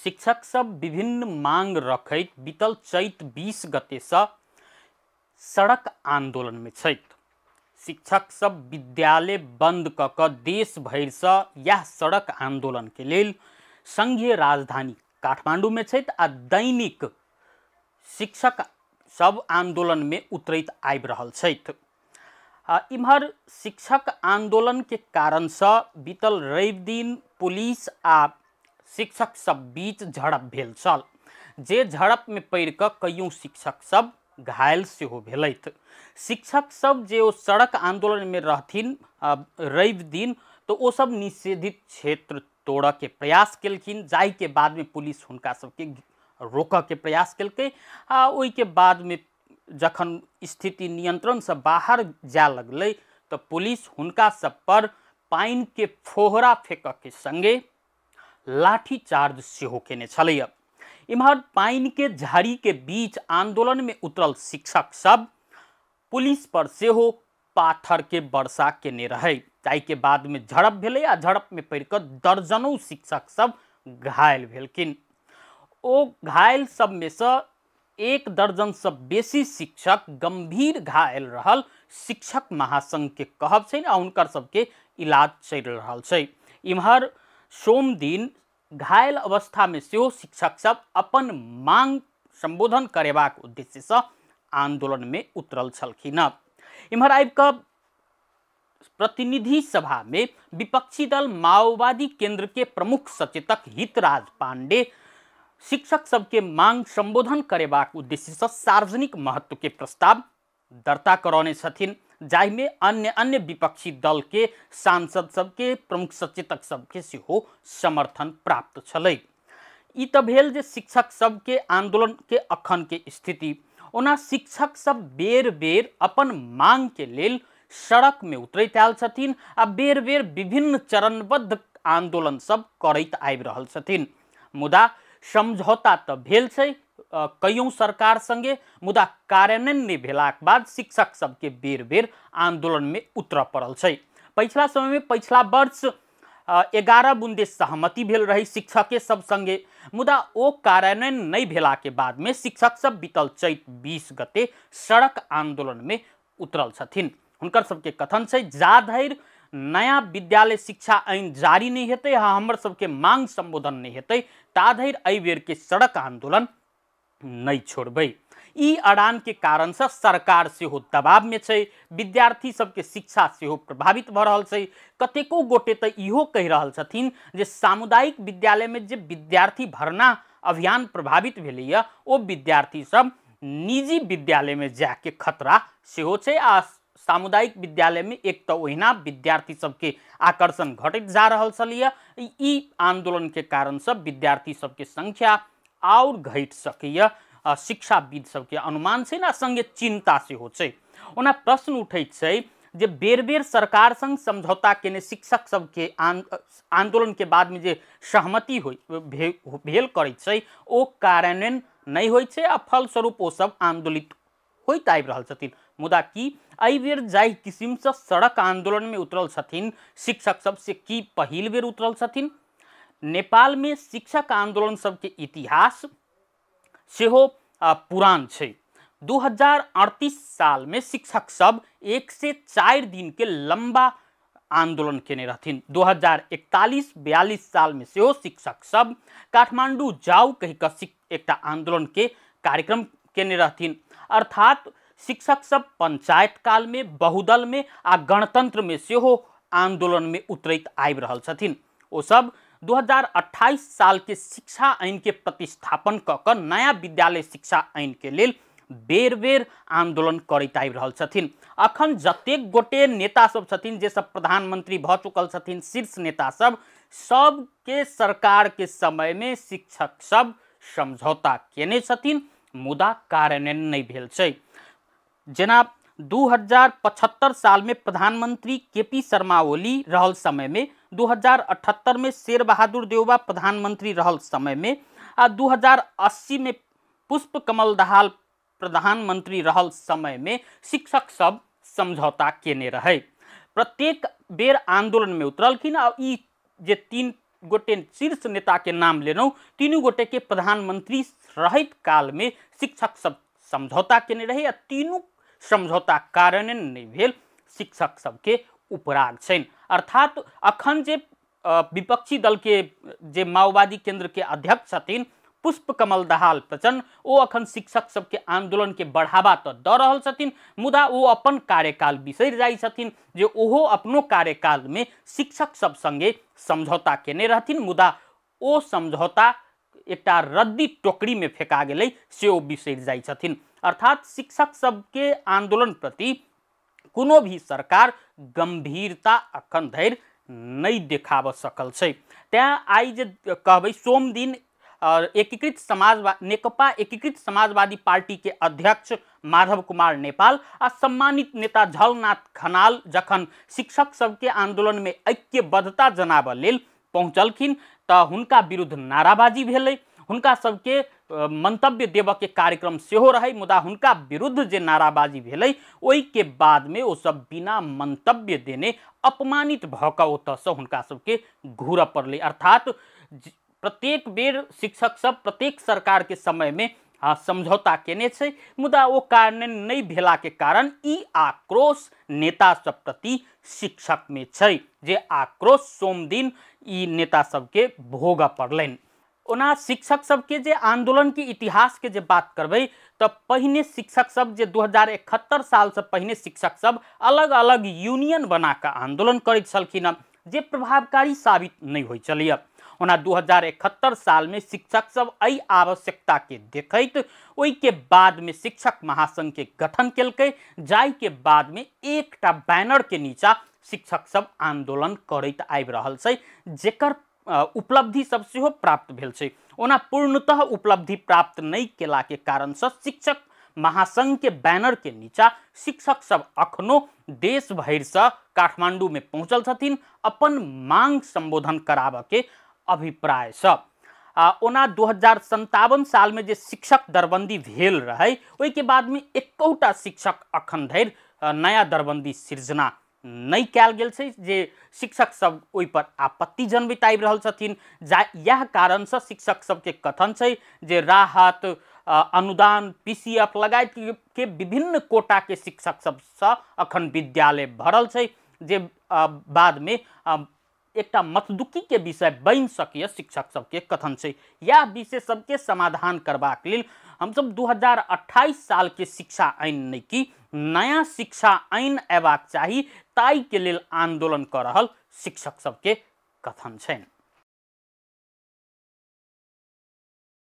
शिक्षक सब विभिन्न मांग रखैत बीतल चैत 20 गते से सड़क आंदोलन में छथि। शिक्षक सब विद्यालय बंद क क देश भरि से यह सड़क आंदोलन के लेल संघीय राजधानी काठमांडू में छथि आ दैनिक शिक्षक सब आंदोलन में उतरैत आबि रहल छथि। इम्हर शिक्षक आंदोलन के कारण से बीतल रवि दिन पुलिस आ शिक्षक सब बीच झड़प भेल छल, जे झड़प में पड़ि कऽ कईयों शिक्षक सब घायल सेहो भेलथि। शिक्षक सब जे ओ सड़क आंदोलन में रहथिन रवि दिन, तो ओ सब निषेधित क्षेत्र तोड़ऽ के प्रयास केलखिन, जाहि के बाद में पुलिस हुनका सबके रोकऽ के प्रयास केलकै आ ओहिके बाद में जखन स्थिति नियंत्रण से बाहर जाय लगलै तो पुलिस हुनका सब पर पानि के फोहरा फेंकऽ के संगे लाठी चार्ज सेहो केने छलैया। इम्हर पानि के झाड़ी के बीच आंदोलन में उतरल शिक्षक सब पुलिस पर सेहो पाथर के वर्षा केने रहे, जाहि के बाद में झड़प भेलै आ झड़प में पड़ि कऽ दर्जनों शिक्षक सब घायल भेलखिन। ओ घायल सब में से 1 दर्जन से बेसी शिक्षक गंभीर घायल रहल शिक्षक महासंघ के कहब छै आ हुनकर सबके इलाज चलि रहल छै। इम्हर सोम दिन घायल अवस्था में सेहो शिक्षक सब अपन मांग संबोधन करेबाक उद्देश्य से आंदोलन में उतरल छलखिन। इम्हर आबि कऽ प्रतिनिधि सभा में विपक्षी दल माओवादी केंद्र के प्रमुख सचेतक हितराज पांडे शिक्षक सबके मांग संबोधन करेबाक उद्देश्य से सार्वजनिक महत्व के प्रस्ताव दर्ता करौने छथिन, जाहिमे अन्य अन्य विपक्षी दल के सांसद सबके प्रमुख सचेतक सबके सेहो समर्थन प्राप्त छलै। ई तऽ भेल जे शिक्षक सबके आंदोलन के अखन के स्थिति। ओना शिक्षक सब बेर बेर अपन मांग के लेल सड़क में उतरैत आयल छथिन आ बेर बेर विभिन्न चरणबद्ध आंदोलन सब करैत आबि रहल छथिन। मुदा समझौता तऽ भेल छै कईयों सरकार संगे, मुदा कार्यान्वयन नहि भेलाक बाद शिक्षक सबके बेर बेर आंदोलन में उतरऽ पड़ल छै। पछिला समय में पछिला वर्ष 11 बुंदे सहमति भेल रही शिक्षके सब संगे, मुदा ओ कार्यान्वयन नहि भेला के बाद में शिक्षक सब बीतल चैत 20 गते सड़क आंदोलन में उतरल छथिन। हुनकर सबके कथन छै जा धरि नया विद्यालय शिक्षा ऐन जारी नहीं हेतै, हाँ हमर सबके मांग संबोधन नहीं हेतै, ता धरि एहि बेर के सड़क आंदोलन नहीं छोड़बै। ई अड़ान के कारण से सरकार सेहो दबाव में छै, विद्यार्थी सबके शिक्षा सेहो प्रभावित भऽ रहल छै। कतेको गोटे तऽ इहो कहि रहल छथिन जे सामुदायिक विद्यालय में जे विद्यार्थी भरना अभियान प्रभावित भेलैया ओ विद्यार्थी सब निजी विद्यालय में जाके खतरा सेहो छै आ सामुदायिक विद्यालय में एक तो ओहिना विद्यार्थी सबके आकर्षण घटैत जा रहल छलैया, ई आंदोलन के कारण सब विद्यार्थी सबके संख्या और घटि सकैया, शिक्षाविद सबके अनुमान छै ना संगे चिंता सेहो छै। ओना प्रश्न उठैत छै जे बेर बेर सरकार संग समझौता केने शिक्षक सबके आंदोलन के बाद में जे सहमति होइ भेल करैत छै ओ कार्यान्वयन नहि होइ छै आ फलस्वरूप ओ सब आंदोलित होइत आबि रहल छथिन। मुदा की एहि बेर जाहि किसिमसँ सड़क आंदोलन में उतरल छथिन शिक्षक सब से की पहिल बेर उतरल छथिन? नेपाल में शिक्षक आंदोलन सबके इतिहास सेहो पुरान छै। 2038 साल में शिक्षक सब 1 से 4 दिन के लंबा आंदोलन केने रहथिन। 2041-42 साल में सेहो शिक्षक सब काठमांडू जाऊ कहि कऽ एकटा आंदोलन के कार्यक्रम केने रहथिन। अर्थात शिक्षक सब पंचायत काल में, बहुदल में आ गणतंत्र में सेहो आंदोलन में उतरैत आबि रहल छथिन। ओ सब 2028 साल के शिक्षा ऐन के प्रतिस्थापन कऽ कऽ नया विद्यालय शिक्षा ऐन के लेल बेर बेर आंदोलन करैत आबि रहल छथिन। अखन जतेक गोटे नेता सब छथिन जे सब प्रधानमंत्री भऽ चुकल छथिन, शीर्ष नेता सब, सबके सरकार के समय में शिक्षक सब समझौता केने छथिन, मुदा कार्यान्वयन नहि भेल छै। जेना 2075 साल में प्रधानमंत्री केपी शर्मा ओली रहल समय में, 2078 में शेर बहादुर देउबा प्रधानमंत्री रहल समय में आ 2080 में पुष्प कमल दाहाल प्रधानमंत्री रहल समय में शिक्षक सब समझौता केने रहे। प्रत्येक बेर आंदोलन में उतरलखिन आ ई जे 3 गोटे शीर्ष नेता के नाम लेलहुँ, तीनू गोटे के प्रधानमंत्री रहैत काल में शिक्षक सब समझौता केने रहे आ तीनू समझौता कार्यान्वयन नहि भेल, शिक्षक सबके उपराग छनि। अर्थात अखन जे विपक्षी दल के जे माओवादी केंद्र के अध्यक्ष छथिन पुष्प कमल दाहाल प्रचंड, ओ अखन शिक्षक सबके आंदोलन के बढ़ावा तो दऽ रहल छथिन, मुदा ओ अपन कार्यकाल बिसरि जाइ छथिन जे ओहो अपनो कार्यकाल में शिक्षक सब संगे समझौता केने रहथिन, मुदा ओ समझौता एकटा रद्दी टोकरी में फेका गेलै से ओ बिसरि जाइ छथिन। अर्थात शिक्षक सबके आंदोलन प्रति कोनो भी सरकार गंभीरता अखन धरि नहि देखाब सकल छै। तैं आइ जे कहबै सोम दिन एकीकृत समाजवादी नेकपा एकीकृत समाजवादी पार्टी के अध्यक्ष माधव कुमार नेपाल आ सम्मानित नेता झलनाथ खनाल जखन शिक्षक सबके आंदोलन में ऐक्यबद्धता जनाबऽ लेल पहुँचलखिन तऽ हुनका विरुद्ध नाराबाजी भेलै। हुनका सबके मंतव्य देबऽ के कार्यक्रम सेहो रहै, मुदा हुनका विरुद्ध जे नाराबाजी भेलै ओहिके बादमे ओ सब बिना मंतव्य देने अपमानित भऽ कऽ ओतऽसँ हुनका सबके घूरऽ पड़लै। अर्थात प्रत्येक बेर शिक्षक सब प्रत्येक सरकार के समय में समझौता केने छै, मुदा ओ कार्यान्वयन नहि भेला के कारण ई आक्रोश नेता सब प्रति शिक्षक में छै, जे आक्रोश सोमदिन ई नेता सबके भोगऽ पड़लनि। ओना शिक्षक सबके जे आंदोलन के इतिहास के जे बात करबै तऽ पहिने शिक्षक सब जे 2071 साल से पहिने शिक्षक सब अलग अलग यूनियन बना कऽ आंदोलन करैत छलखिन हँ, जे प्रभावकारी साबित नहि होइ छलैए। ओना 2071 साल में शिक्षक सब एहि आवश्यकता के देखैत ओहिके बाद में शिक्षक महासंघ के गठन केलकै, जाहि के बाद में एकटा बैनर के नीचा शिक्षक सब आंदोलन करैत आबि रहल छै, जेकर उपलब्धि सब सेहो प्राप्त भेल छै। ओना पूर्णतः उपलब्धि प्राप्त नहि केला के कारण से शिक्षक महासंघ के बैनर के नीचा शिक्षक सब अखनो देश भरि से काठमांडू में पहुंचल छथिन अपन मांग संबोधन कराबऽ के अभिप्राय से। ओना 2057 साल में जे शिक्षक दरबंदी भेल रहे ओहिके बाद में एकोटा शिक्षक अखन धरि नया दरबंदी सृजना नहि कयल गेल छै, जे शिक्षक सब ओहि पर आपत्ति जनबैत आबि रहल छथिन। इएह कारणसँ शिक्षक सबके कथन छै जे राहत, अनुदान, पीसीएफ लगायत के विभिन्न कोटा के शिक्षक सबसँ अखन विद्यालय भरल छै, जे बाद में एकटा मतदुकी के विषय बनि सकैए शिक्षक सबके कथन छै। इएह विषय सबके समाधान करबाक लेल हमसब 2028 साल के शिक्षा ऐन नहि कि नया शिक्षा ऐन अयबाक चाही, ताहि के लेल आंदोलन कऽ रहल शिक्षक सबके कथन छनि।